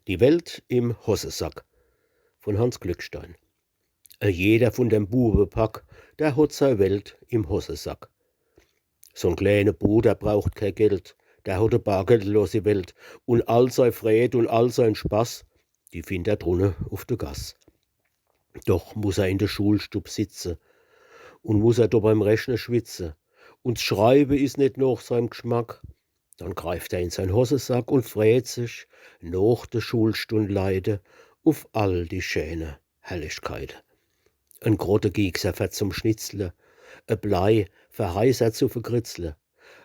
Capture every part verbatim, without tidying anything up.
Die Welt im Hossesack von Hanns Glückstein. E jeder vun dem Buwepack, der hot sei Welt im Hossesack. So'n kleene Bu, der braucht kee Geld, der hot e bargeldlosi Welt, un all sei Freed un all sein Spaß, die findt er drunne uf de Gass. Doch muss er in de Schulstub sitze un muss er do beim Rechne schwitze, un s Schreibe is net nooch seim Gschmack, dann greift er in sein Hossesack un freet sich nooch de Schulstund leide uf all die scheene Herrlichkeite. En Grottegiekser fer zum Schnitzle, e Blei fer Heiser zu verkritzle,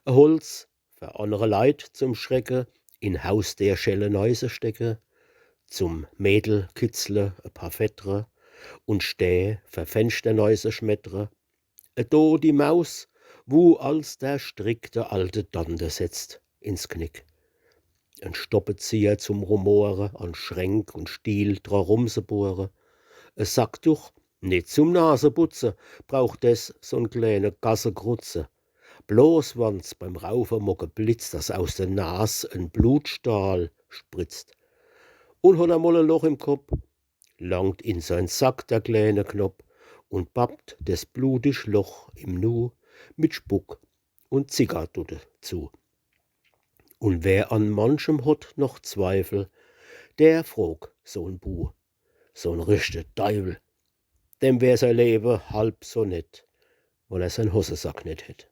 e Holz fer annere Leit zum Schrecke, in Hausdeerschelle neise stecke, zum Mädel kitzle e paar Fedre un Stää fer Fenschter neise schmeddre. E dodi Maus, wu als der Strick de alte Tante setzt ins Knick. En Stoppezieher zum Rumore an Schränk un Stiel dra rumsebohre. E Sackduch, net zum Naseputze, braucht des so'n kleene Gassekrutze. Bloß wann's beim Raufe mol geblitzt, dass aus de Nas en Blutstrahl spritzt. Un hot er mol e Loch im Kopp, langt in sein Sack der kleene Knopp un bappt des blutig Loch im Nu mit Spuck un Zigardutte zu. Un wer an manchem hot noch Zweifel, der frog so'n Bu, so'n richte Deiwel, dem wär sei Lewe halb so nett, wann er sein Hossesack net hätt.